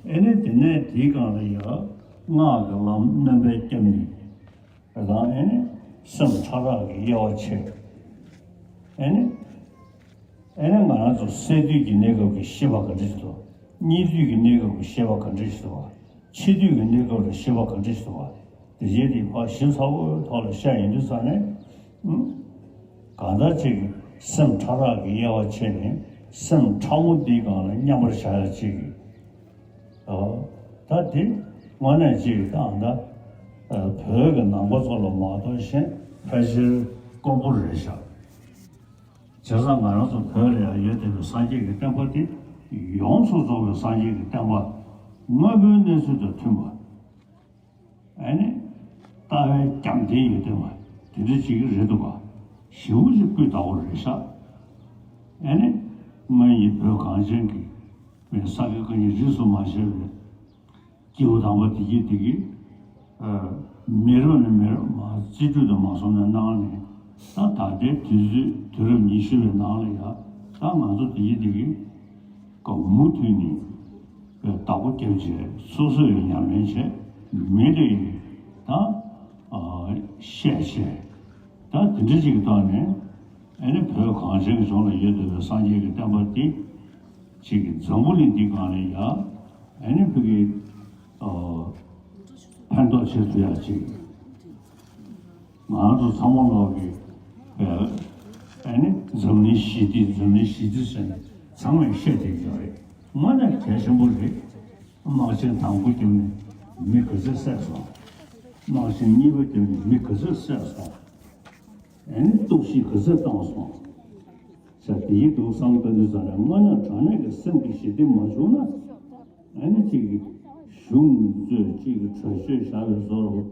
ཨེ་ནི་དེ་ནས་དེའི་སྒང་ལ་ཡ་སྔགས་ཀྱི་ལམ་སྣོན་པ་བརྒྱབ་ནས། དེ་དང་ཨེ་ནི་སེམས་ཕྲ་རགས་ཀྱི་དབྱེ་བ་ཕྱེ། ཨེ་ནི་ཨེ་ནི་ང་རང་ཚོ་སད་དུས་ཀྱི་གནས་སྐབས་ཀྱི་ཤེས་པ་ག་འདྲ་ཞིག་འདུག་གཉིད་དུས་ཀྱི་གནས་སྐབས་ཀྱི་ཤེས་པ་ག་འདྲ་ཞིག་འདུག་འཆི་དུས་ཀྱི་གནས་སྐབས་ལ་ཤེས་པ་ག་འདྲ་ཞིག་འདུག་དེ་བཞིན་དེ་ཕར་ཞིབ་ཚགས་པོའི་ཐོག་ལ་བཤད་ཡོང་དུས་ཙང་ནས། གང་ལྟར་ཅིག་སེམས་ཕྲ་རགས་ཀྱི་དབྱེ་བ་ཕྱེ་ནས་སེམས་ཕྲ་མོ་འདིའི་སྒང་ལ་མཉམ་པར་བཞག་ཡ་ཅིག་ཨོ། ད་དེ་དངོས་གནས་ཅིག་ད་ཨ་ད་བོད་ཀྱི་ནང་པ་ཚོ་ལ་མ་གཏོགས་གཞན་ཕལ་ཆེར་དཀོན་པོ་རེད་ཤག་བྱས་ཙང་ང་རང་ཚོ་བོད་ལ་ཡང་ཡོད་བསྡད་པའི་སངས་རྒྱས་ཀྱི་བསྟན་པ་འདི་ ཡོངས་སུ་རྫོགས་པའི་སངས་རྒྱས་ཀྱི་བསྟན་པ་དངོས་པོའི་གནས་ཚུལ་དང་མཐུན་པ། ཨ་ནི་ལྟ་བའི་རྒྱབ་རྟེན་ཡོད་བསྡད་པ་དེ་འདྲ་ཅིག་རེད་འདུག་པ། ཞེ་པོ་ཅིག་སྤུས་དག་པོ་རེད་ཤག་ཨ་ནི་སྔོན་གྱི་བོད་གངས་ཅན་གྱི་བའི་ས་དགེ་བཀའ་རྙིང་རིས་སུ་མ་ཆད་པའི་སྐྱེས་བུ་དམ་པ་དེ་གྱིས་དེ་གྱིས་མི་རབས་ནས་མི་རབས་མར་རྩིས་སྤྲོད་དུ་མ་སོང་ནས་གནང་ནས། ད་ད་ལྟའི་དུས་ཚོད་དུས་རབས་ཉི་ཤུ་པའི་ནང་ལ་ཡ་ད་ང་ཚོ་དེ་གྱིས་དེ་གྱིས་ཀ་མུ་མཐུད་ནས་བདག་པོ་བརྒྱབ་བྱས་སོ་སོས་ཉམས་ལེན་བྱས། མི་དེ་ད་བཤད་བྱས། ད་དེ་འདྲ་ཅིག་གི་ཐོག་ནས་ཨ་ནི་བོད་གངས་ཅན་གྱི་ལྗོངས་ལ་ཡོད་བསྡད་པའི་སངས་རྒྱས་ཀྱི་བསྟན་པ་འདི་ཅིག་གི་འཛམ་བུ་གླིང་འདི་སྒང་ལ་ཡ་ཨ་ནི་བོད་ཀྱི་ཕན་ཐོགས་བྱེད་ཐུབ་ཡག་ཅིག་ང་རང་ཚོ་ཚང་མ་ལོག་གི་ཨ་ནི་འཛམ་གླིང་ཞི་བདེ་འཛམ་གླིང་ཞི་བདེ་ཟེར་ནས་ཚང་མས་བཤད་བསྡད་ཀྱི་ཡོད་རེད། དངོས་གནས་གལ་ཆེན་པོ་རེད། དམག་ཆེན་དང་པོ་བརྒྱབ་ནས་མི་ག་ཚོད་བསད་སོང་། དམག་ཆེན་གཉིས་པ་བརྒྱབ་ནས་མི་ག་ཚོད་བསད་སོང་། ཨ་ནི་གཏུག་བཤེར་ག་ཚོད་བཏང་སོང་། ཟེར་དེ་ཡི་འདུག་བསམ་གཏན་དུ་ཙམ་ལ་དངོས་གནས་དྲང་གནས་ཀྱི་སེམས་ཀྱི་ཞི་བདེ་མ་བྱུང་ན། ཨ་ནི་གཅིག་གིས་གཞུང་གཙོས་གཅིག་གིས་གྲོས་ཆོད་བཞག་པའི་བཟོ་འདྲ།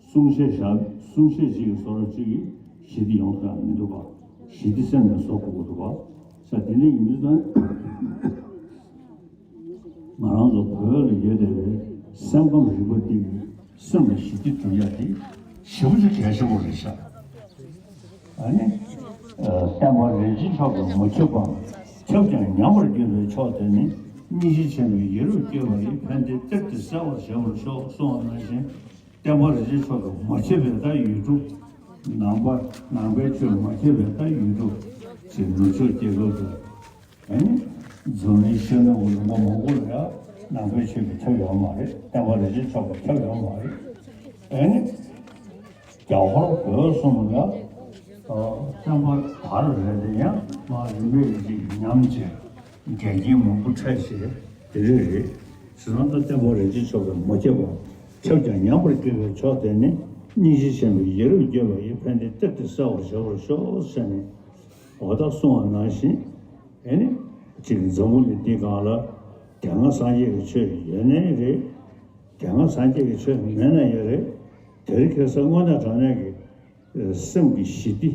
གསུང་བཤད་བཞག་གསུང་བཤད་ཅིག་གི་བཟོ་འདྲ་གཅིག་གིས་ཞི་བདེ་ཡོང་ཐུབ་ཡག་མི་འདུག་ག་ཞི་བདེ་སེམས་ནས་བཟོ་དགོས་ཀྱི་འདུག་ག་ཟེར་དེ་འདྲ་ཡིན་དུས་ཙང་། ང་རང་ཚོ་བོད་ལ་ཡོད་བསྡད་པའི་སེམས་ཁམས་རིག་པ་འདི་གིས་སེམས་ལ་ཞི་བདེ་སྒྲུབ་ཡག་དེ་ཞེ་པོ་ཅིག་གལ་ཆེན་པོ་རེད་ཤག་ཨ་ནི། ཨ། བསྟན་པ་རིན་ཆེན་མཆོག་གིས་མ་ཁྱབ་པ། ཁྱབ་ཀྱང་ཉམས་པར་འགྱུར་བའི་ཕྱོགས་དེ་ནི། སྙིང་རྗེ་ཆེན་པོས་ཡ་རབས་བསྐྱོད་པ་ཡི། ཕན་བདེའི་གཏེར་དེ་གསལ་བར་བྱེད་པར་ཤོག་གསུངས་པ་ནང་བཞིན། བསྟན་པ་རིན་ཆེན་མཆོག་གིས་མ་ཁྱབ་པའི་ད་ཡུལ་གྲུ། ནང་པ་ནང་པའི་ཆོས་མ་ཁྱབ་པའི་ད་ཡུལ་གྲུ་ཅིག་ནུབ་ཕྱོགས་རྒྱལ་ཁབ་ཏུ། ཨ་ནི། འཛམ་གླིང་ཤར་ནུབ་ལུང་པ་མང་པོ་ལ་ཡང་ནང་པའི་ཆོས་ཀྱིས་ཁྱབ་ཡོད་མ་རེད། བསྟན་པ་རིན་ཆེན་མཆོག་གིས་ཁྱབ་ཡོད་མ་རེད། ཨ་ནི། རྒྱ་ཧོར་བོད་གསུམ་ལ་ཡང་བསྟན་པ་དར་རེད་དེ་ཡང་མར་རིམ་པས་རིམ་གྱིས་ཉམས་བྱས་འགལ་རྐྱེན་མང་པོ་འཕྲད་བྱས་དེ་རེད་རེད། བྱས་ཙང་ད་བསྟན་པ་རིན་ཆེན་མཆོག་གིས་མ་ཁྱབ་པ། ཁྱབ་ཀྱང་ཉམས་པར་འགྱུར་བའི་ཕྱོགས་དེ་ནི། སྙིང་རྗེ་ཆེན་པོས་ཡ་རབས་བསྐྱོད་པ་ཡི། ཕན་བདེའི་གཏེར་དེ་གསལ་བར་བྱེད་པར་ཤོག་ཟེར་ནས། འོ་ད་གསུངས་པ་ནང་བཞིན། ཨེ་ནི། གཅིག་འཛམ་བུ་གླིང་འདི་སྒང་ལ། དེ་སྔ་སངས་རྒྱས་ཀྱི་ཆོས་ཡོད་ནའི་རེད། དེ་སྔ་སངས་རྒྱས་ཀྱི་ཆོས་མེད་ན་ཡང་རེད། དེ་རིང་ཁ་སང་དངོས་གནས་དྲང་གནས་ཀྱི་སེམས་ཀྱི་ཞི་བདེ་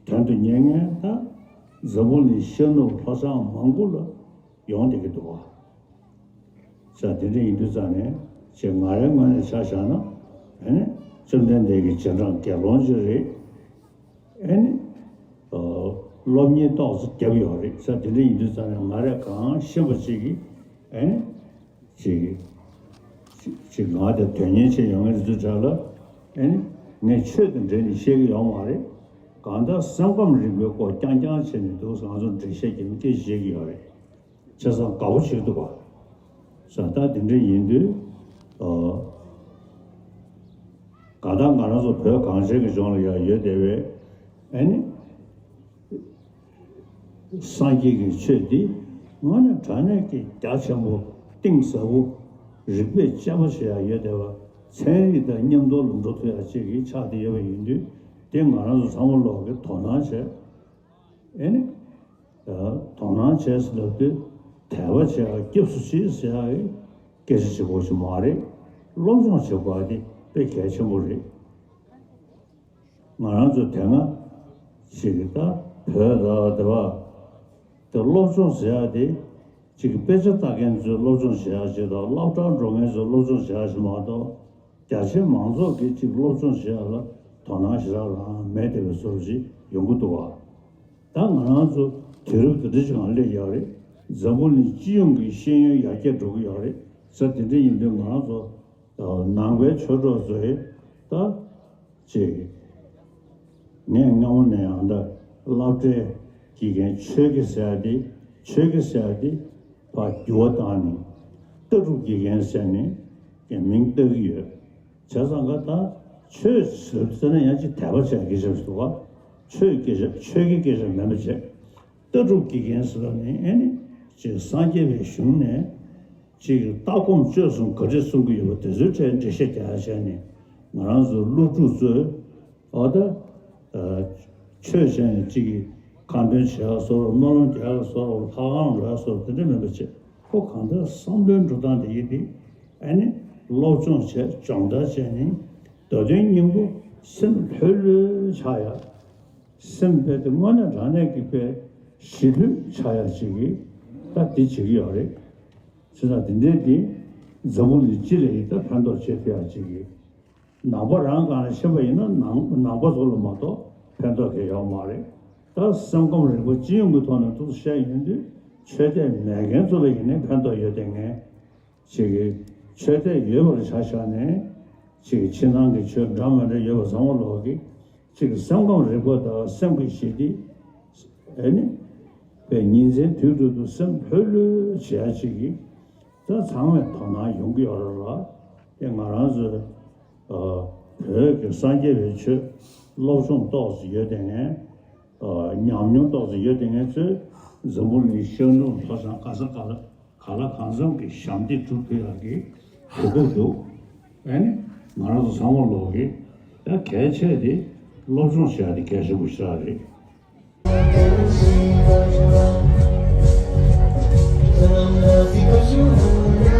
དོན་དུ་གཉེར་མཁན་ད་འཛམ་བུ་གླིང་ཤར་ནུབ་ལྷོ་བྱང་མང་པོ་ལ་ཡོང་བསྡད་ཀྱི་འདུག་བ། ས་དེ་འདྲ་ཡིན་དུས་ཙང་ནས་ཅེས་ང་རའི་ངོས་ནས་ཆ་བཞག་ན། ཨ་ནི། བཅོམ་ལྡན་འདས་ཀྱི་རྗེས་འབྲང་དགེ་སློང་ཅིག་རེད། ཨ་ནི། ཨ། སློབ་གཉེར་ཏོག་ཙམ་བརྒྱབ་ཡོད་རེད། ས་དེ་འདྲ་ཡིན་དུས་ཙང་ནས་ང་རས་གང་ཤེས་པ་ཅིག་གིས། ཨ་ནི། ཅིག་ཅིག་ཅིག་ང་དེ་དོན་གཉེར་བྱས་ཡོང་མཁན་རེད་དུས་ཙང་ལ། ཨ་ནི། ངས་ཆོས་དང་འབྲེལ་ནས་བཤད་ཀྱི་ཡོད་མ་རེད། གང་ལྟར་སེམས་ཁམས་རིག་པའི་སྐོར་རྐྱང་རྐྱང་བྱས་ནས་འདུག་ང་ཚོ་འགྲེལ་བཤད་རྒྱབ་ནས་སྐད་ཆ་བཤད་ཀྱི་ཡོད་རེད། བྱས་ཙང་དགའ་པོ་བྱེད་འདུག་ག་ས་ད་དེ་འདྲ་ཡིན་དུས། ཨོ། གང་ལྟར་ང་རང་ཚོ་བོད་གངས་ཅན་གྱི་ལྗོངས་ལ་ཡང་ཡོད་བསྡད་པའི། ཨ་ནི། སངས་རྒྱས་ཀྱི་ཆོས་འདི་དངོས་གནས་དྲང་གནས་ཀྱི་རྒྱ་ཆེན་པོ་གཏིང་ཟབ་པོ་རིག་པས་དཔྱད་པ་བྱེད་ཡག་ཡོད་བསྡད་པ། ཚན་རིག་དང་མཉམ་དུ་ལ་འགྲོ་ཐུབ་ཡག་ཅིག་གི་ཆགས་བསྡད་ཡོད་པ་ཡིན་དུས། དེ་ང་རང་ཚོ་ཚང་མ་ལོག་གིས་དོ་སྣང་བྱས། ཨེ་ནི། དོ་སྣང་བྱས་ཟེར་ལབ་དུས་དད་པ་བྱེད་ཡག་སྐྱབས་སུ་མཆི་ཟེར་ཡག་གི་སྐད་ཆ་བྱེད་དགོས་ཞིག་མ་རེད། སློབ་སྦྱོང་བྱེད་དགོས་ཡག་དེ་དཔེ་གལ་ཆེན་པོ་རེད། ང་རང་ཚོ་དེ་སྔ་ཞིག་གི་ད་བོད་ལ་དེ་བ་དེ་སློབ་སྦྱོང་ཟེར་ཡག་དེ་ཅིག་གི་དཔེ་ཆ་ལྟ་མཁན་ཚོས་སློབ་སྦྱོང་བྱེད་ཡག་ཅིག་དང་སློབ་གྲྭར་འགྲོ་མཁན་ཚོས་སློབ་སྦྱོང་བྱེད་ཡག་ཅིག་མ་གཏོགས། རྒྱ་ཆེ་མང་ཚོགས་ཀྱིས་གཅིག་སློབ་སྦྱོང་བྱེད་ཡག་ལ་དོ་སྣང་ཞེ་དྲག་རང་མེད་བསྡད་པའི་བཟོ་འདྲ་ཅིག་ཡོང་གི་འདུག་བ། ད་ང་རང་ཚོ་དུས་རབས་དེ་འདྲ་ཅིག་ལ་སླེབས་ཡོད་རེད། འཛམ་བུ་གླིང་སྤྱི་ཡོངས་ཀྱི་ཤེས་ཡོན་ཡར་རྒྱས་འགྲོ་གི་ཡོད་རེད། ས་དེ་འདྲ་ཡིན་དུས་ང་རང་ཚོ་ནང་པའི་ཆོས་གྲོགས་ཚོས་ད་ཅིག་ངས་སྔ་མོ་ནས་ཡང་ད་སློབ་གྲྭའི་དགེ་རྒན་ཆོས་དགེ་ཟེར་ཡག་དེ་ཆོས་དགེ་ཟེར་ཡག་དེ་ཕར་འགྱུར་བ་བཏང་ནས་ལྟ་གྲུབ་དགེ་རྒན་ཟེར་ནས་མིང་བཏགས་ཀྱི་ཡོད། བྱས་ཙང་ཀ་ད་ཆོས་ཟེར་ཟེར་ན་ཡང་ཅིག་དད་པ་བྱེད་ཡག་སྐད་ཆ་རེད་འདུག་ག་ཆོས་སྐད་ཆ་ཆོས་ཀྱི་སྐད་ཆ་མིན་པ་བྱས། ལྟ་གྲུབ་དགེ་རྒན་ཟེར་བ་ནི་ཨེ་ནི་ཅིག་སངས་རྒྱས་པའི་གཞུང་ནས་ཅིག་ལྟ་སྒོམ་སྤྱོད་གསུམ་ག་འདྲས་གསུང་གི་ཡོད་པ་དེ་ཚོའི་གྲས་འགྲེལ་བཤད་རྒྱག་ཡག་བྱས་ནས་ང་རང་ཚོ་སློབ་ཕྲུག་ཚོས། འོ་ད། ཨ། ཆོས་བྱས་ནས་གཅིག་གིས་ཁ་འདོན་བྱེད་ཡག་བཟོ་འདྲ་སྨོན་ལམ་རྒྱག་ཡག་བཟོ་འདྲ་ལྷ་ཁང་འགྲོ་ཡག་བཟོ་འདྲ་དེ་འདྲ་མིན་པ་བྱས། ཁོ་གང་ལྟར་བསམ་བློའི་འགྲོ་སྟངས་དེ་ཡིན་ཏེ། ཨ་ནི་སློབ་སྦྱོང་བྱས་སྦྱོང་བརྡར་བྱས་ནས་འདོད་དོན་སྙིང་པོ་སེམས་ལྷོད་ལྷོད་ཆགས་ཡ། སེམས་དཔེ་དེ་དངོས་གནས་དྲང་གནས་ཀྱི་དཔེ་ཞི་ལྷོད་ཆགས་ཡ་ཅིག་གིས་ད་འདི་བྱེད་ཀྱི་ཡོད་རེད། བྱས་ཙང་དེ་འདྲའི་འདི་འཛམ་བུ་གླིང་སྤྱི་ལ་ཡིན་ད་ཕན་ཐོགས་བྱེད་ཐུབ་ཡ་ཅིག་གིས། ནང་པ་རང་སྒང་ནས་ཤེས་པ་ཡིན་ན་ནང་ནང་པ་ཚོ་ལ་མ་གཏོགས་ཕན་ཐོགས་གང་ཡོད་མ་རེད། ད་སེམས་ཁམས་རིག་པ་སྤྱི་ཡོངས་ཀྱི་ཐོག་ནས་ཏོག་ཙམ་བཤད་ཡོང་དུས་ཆོས་དད་མེད་མཁན་ཚོ་ལ་ཡིན་ནའི་ཕན་ཐོགས་ཡོད་དེ་ངས། ཅིག་གིས་ཆོས་དད་ཡོད་པར་ཆ་བཞག་ནས་ཅིག་གིས་ཕྱི་ནང་གི་ཆོས་འདྲ་མི་འདྲ་ཡོད་པ་ཚང་མ་ལོག་གིས་ཅིག་གིས་སེམས་ཁམས་རིག་པ་དང་སེམས་ཀྱི་ཞི་བདེ། ཨེ་ནི། པའི་ཉིན་མཚན་དུས་དྲུག་ཏུ་སེམས་ལྷོད་ལྷོད་བྱེད་ཡ་ཅིག་གིས་ད་ཚང་མས་དོ་སྣང་ཡོང་གི་ཡོད་རེད་ལ། དེ་ང་རང་ཚོའི་བོད་ཀྱི་སངས་རྒྱས་པའི་ཆོས་སློབ་སྦྱོང་ཏོག་ཙམ་ཡོད་དེ་ངས། ཉམས་མྱོང་ཏོག་ཙམ་ཡོད་དེ་ངས་ཚོས་འཛམ་བུ་གླིང་ཤར་ནུབ་ལྷོ་བྱང་ག་ས་ག་ལ་ག་ལ་གང་འཚམ་གྱི་ཞབས་འདེགས་སྒྲུབ་ཐུབ་ཡག་གི་གོ་སྐབས་འདུག་ཨ་ནི་ང་རང་ཚོ་ཚང་མ་ལོག་གི་ཡང་གལ་ཆེ་དེ་སློབ་སྦྱོང་བྱེད་ཡག་དེ་གལ་ཆེན་པོ་ཞིག་རེད།